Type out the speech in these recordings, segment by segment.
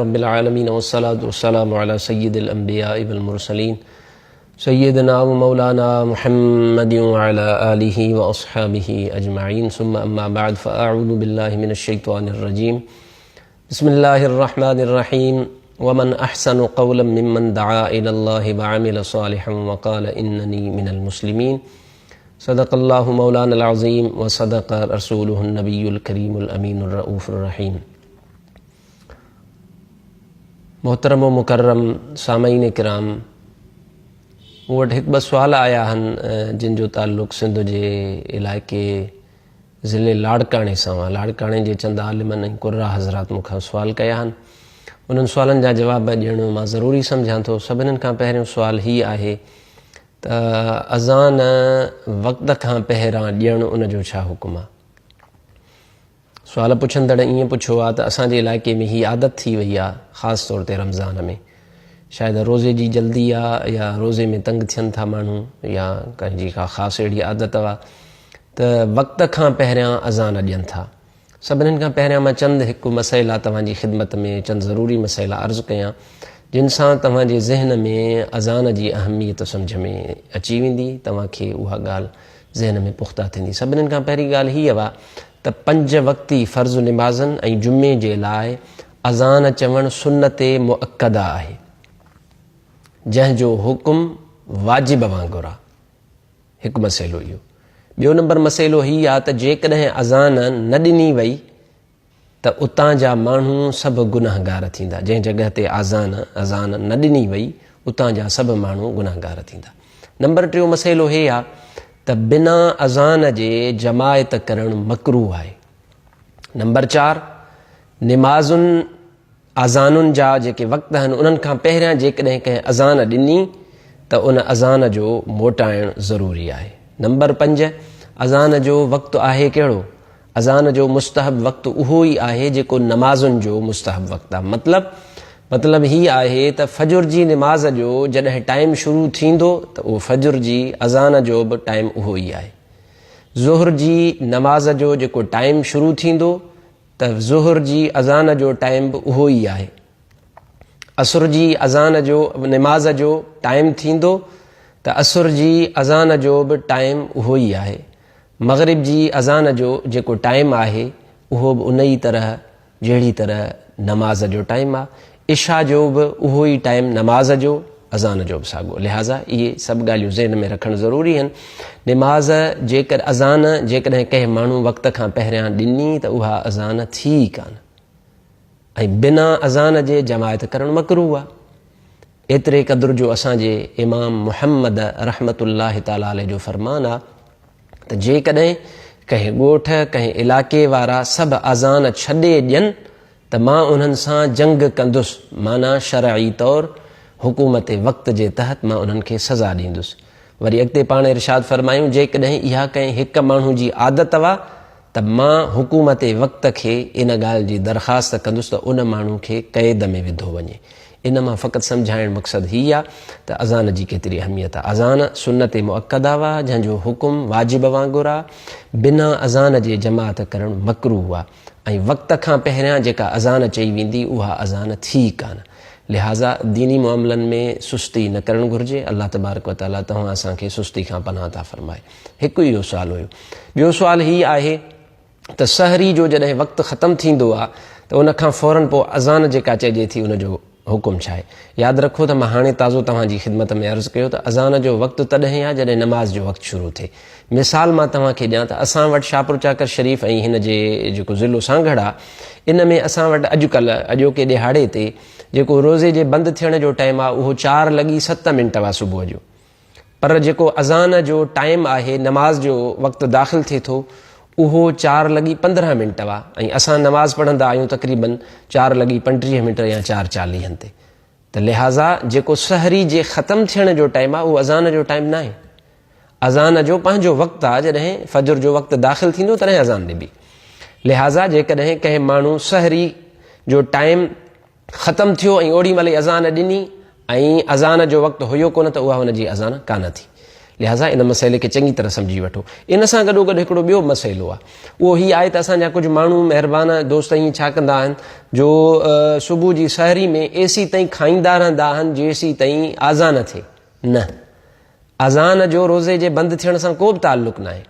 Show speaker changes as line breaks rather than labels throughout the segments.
رب العالمين والصلاة والسلام على سيد الأنبياء والمرسلين سيدنا ومولانا محمد وعلى آله وأصحابه أجمعين ثم أما بعد فأعوذ بالله من الشيطان الرجيم بسم الله الرحمن الرحيم ومن أحسن قولا ممن دعا إلى الله وعمل صالحا وقال إنني من المسلمين صدق الله مولانا العظيم وصدق رسوله النبي الكريم الأمين الرؤوف الرحيم محترم و مڪرم سامعين ڪرام مون وٽ هڪ ٻه سوال آيا آهن جن جو تعلق سنڌ جي علائقي ضلعي لاڙڪاڻي سان آهي لاڙڪاڻي جي چند عالمن ۽ قرا حضرات مون کان سوال ڪيا آهن انهن سوالن جا جواب ڏيڻ مان ضروري سمجهان ٿو سڀني کان پهريون سوال هي آهي ته اذان وقت کان پهران ڏيڻ ان جو ڇا حڪم آهي سوال پڇندڙ ائين پڇيو آ ته اسان جي علائقي ۾ هي عادت ٿي وئي آ خاص طور تي رمضان ۾ شايد روزي جي جلدي آ يا روزي ۾ تنگ ٿين ٿا ماڻهو يا ڪنهن جي ڪا خاص اهڙي عادت آ ته وقت کان پهريان اذان ڏين ٿا. سڀنين کان پهريان مان چند هڪ مسئلا توهان جي خدمت ۾ چند ضروري مسئلا عرض ڪيان جن سان توهان جي ذهن ۾ اذان جي اهميت سمجهه ۾ اچي ويندي توهان کي اها ڳالهه ذهن ۾ پخته ٿيندي. سڀنين کان پهرين ڳالهه هيء آ ته پنج وقتي فرض نمازن ۽ جمعي جي لاء اذان چوڻ سنت مؤڪده آهي، جنهن جو حڪم واجب وانگر آ. هڪ مسئلو اهو. ٻيو نمبر مسئلو هي آ ته جيڪڏهن اذان نه ڏني وئي ته اتان جا ماڻهو سڀ گنهگار ٿيندا، جنهن جڳهه تي آذان، اذان، نه ڏني وئي، اتان جا سڀ ماڻهو گنهگار ٿيندا. نمبر ٽيون مسئلو هي آ ته بنا اذان جي جماعت ڪرڻ مڪروه آهي. نمبر چار، نمازن، اذانن جا جيڪي وقت آهن انهن کان پهريان جيڪڏهن ڪنهن اذان ڏني ته ان اذان جو موٽائڻ ضروري آهي. نمبر پنج، اذان جو وقت آهي ڪهڙو؟ اذان جو مستحب وقت اهو ئي آهي جيڪو نمازن جو مستحب وقت آهي. مطلب مطلب هي آهي ته فجر جي نماز جو جڏهن ٽائيم شروع ٿيندو ته اهو فجر جي اذان جو به ٽائيم اهو ئي آهي. ظهر جي نماز جو جيڪو ٽائيم شروع ٿيندو ته ظهر جي اذان جو ٽائيم به اهو ئي آهي. عصر جي اذان جو نماز جو ٽائيم ٿيندو ته عصر جي اذان جو به ٽائيم اهو ئي آهي. مغرب جي اذان جو جيڪو ٽائيم آهي اهو به ان ئي طرح جهڙي طرح نماز جو ٽائيم آهي. عشاء جو به اهو ئي ٽائيم نماز جو اذان جو به ساڳو. لهٰذا اهي سڀ ڳالهيون ذهن ۾ رکڻ ضروري آهن. نماز جيڪر اذان جيڪڏهن ڪنهن ماڻهو وقت کان پهريان ڏني ته اها اذان ٿي ئي ڪانه ۽ بنا اذان جي جماعت ڪرڻ مڪروه آهي. ايتري قدر جو اسان جي امام محمد رحمة الله تعالٰي عليه جو فرمان آهي ته جيڪڏهن ڪنهن ڳوٺ ڪنهن علائقي وارا سڀ اذان ڇڏي ڏين ته مان انهن سان جنگ ڪندس، معنيٰ شرعي طور حڪومت وقت جي تحت مان انهن کي سزا ڏيندس. وري اڳتي پاڻ ارشاد فرمايون، جيڪڏهن اها ڪنهن هڪ ماڻهو جي عادت هئا ته مان حڪومت وقت کي ان ڳالهه جي درخواست ڪندس ته ان ماڻهو کي قيد ۾ وڌو وڃي. ان مان فقط سمجهائڻ مقصد هي آ ته اذان جي ڪيتري اهميت آ. اذان سنت مؤڪده هئا، جنهن جو حڪم واجب وانگر آ. بنا اذان جي جماعت ڪرڻ مڪروه آ. ۽ وقت کان پهريان جيڪا اذان چئي ويندي اها اذان ٿي ئي ڪانه. لهٰذا ديني معاملن ۾ سستي نه ڪرڻ گهرجي. الله تبارڪ و تعاليٰ توهان اسان کي سستي کان پناهه عطا فرمائي. هڪ اهو سوال هيو. ٻيو سوال هي آهي ته سحري جو جڏهن وقت ختم ٿيندو آهي ته ان کان فوراً پوء اذان جيڪا چئجي ٿي ان جو حڪم ڇا آهي؟ ياد رکو ته مان هاڻي تازو توهان جي خدمت ۾ عرض ڪيو ته اذان جو وقت تڏهن آهي جڏهن نماز جو وقت شروع ٿئي. مثال مان توهان کي ڏيان ته اسان وٽ شاهپورچاڪر شريف ۽ هن جي جيڪو ضلعو سانگهڙ آهي ان ۾ اسان وٽ اڄڪلهه اڄوڪي ڏهاڙي تي جيڪو روزي جي بند ٿيڻ جو ٽائيم آهي اهو چار لڳي ست منٽ آهي صبح جو. پر جيڪو اذان جو ٽائيم آهي نماز جو وقت داخل ٿئي ٿو اهو چار لڳي 15 منٽ وا ۽ اسان نماز پڙهندا آهيون تقريبن چار لڳي 35 منٽ يا چار چاليهن تي ته لهٰذا جيڪو سحري جي ختم ٿيڻ جو ٽائيم آهي اهو اذان جو ٽائيم ناهي. اذان جو پنهنجو وقت آهي جڏهن فجر جو وقت داخل ٿيندو تڏهن اذان ڏبي. لهٰذا جيڪڏهن ڪنهن ماڻهو سحري جو ٽائيم ختم ٿيو ۽ اوڏي مهل ئي اذان ڏني ۽ اذان جو وقت هيو ڪونه ته اها هن جي اذان ڪانه ٿي. لهٰذا ان مسئلي کي چڱي طرح سمجهي وٺو. ان سان گڏوگڏ هڪڙو ٻيو مسئلو آهي. اهو هي آهي ته اسان جا ڪجهه ماڻهو مهربان دوست ائين ڇا ڪندا آهن جو صبح جي سحري ۾ ايسي تائين کائيندا رهندا آهن جيسي تائين آذان ٿئي. نه. اذان جو روزي جي بند ٿيڻ سان ڪو به تعلق ناهي.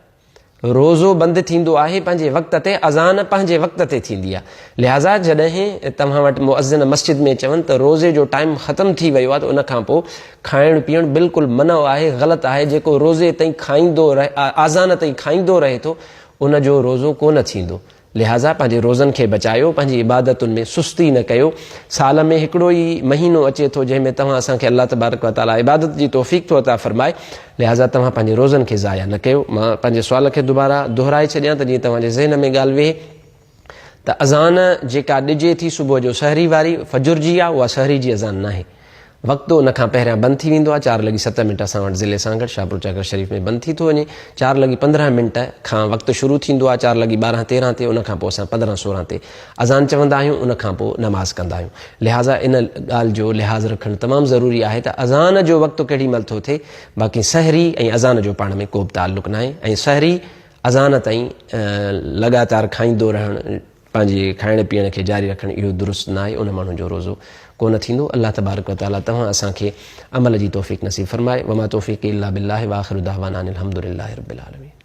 روزو بند ٿيندو آهي پنهنجي وقت تي، اذان پنهنجي وقت تي ٿيندي آهي. لهٰذا جڏهن توهان وٽ مؤذن مسجد ۾ چون ته روزي جو ٽائيم ختم ٿي ويو آهي ته ان کان پوء کائڻ پيئڻ بلڪل منع آهي، غلط آهي، جيڪو روزي تائين کائيندو رهي اذان تائين کائيندو رهي ٿو ان جو روزو ڪونه ٿيندو. لهٰذا پنهنجي روزن کي بچايو، پنهنجي عبادتن ۾ سستي نه ڪيو. سال ۾ هڪڙو ئي مهينو اچي ٿو جنهن ۾ توهان اسان کي الله تبارڪ و تعاليٰ عبادت جي توفيق ٿو عطا فرمائي، لهٰذا توهان پنهنجي روزن کي ضايع نه ڪيو. مان پنهنجي سوال کي دوباره دهرائي ڇڏيان ته جيئن توهان جي ذهن ۾ ڳالهه ويهي ته اذان جيڪا ڏجي ٿي صبح جو سحري واري فجر جي آهي اها سحري جي اذان ناهي. وقت ان کان پهريان بند ٿي ويندو آهي، چار لڳي ست منٽ اسان وٽ ضلعي سانگهڙ شاهپور چاڪر شريف ۾ بند ٿي ٿو وڃي، چار لڳي 15 منٽ کان وقت شروع ٿيندو آهي، چار لڳي 12 تيرهن تي ان کان پوء اسان 15 16 تي اذان چوندا آهيون ان کان پوء نماز ڪندا آهيون. لهٰذا ان ڳالهه جو لحاظ رکڻ تمام ضروري آهي ته اذان جو وقت ڪهڙي مهل ٿو ٿئي، باقي سحري ۽ اذان جو پاڻ ۾ ڪو به تعلق ناهي ۽ سحري اذان تائين لڳاتار کائيندو رهڻ پنهنجي کائڻ پيئڻ کي جاري رکڻ اهو درست ناهي ان ماڻهو جو روزو ڪونه ٿيندو الله تبارڪ وتعالي توهان اسان کي عمل جي توفيق نصيب فرمائي وما توفيقي الا بالله واخر دعوانا ان الحمد لله رب العالمين.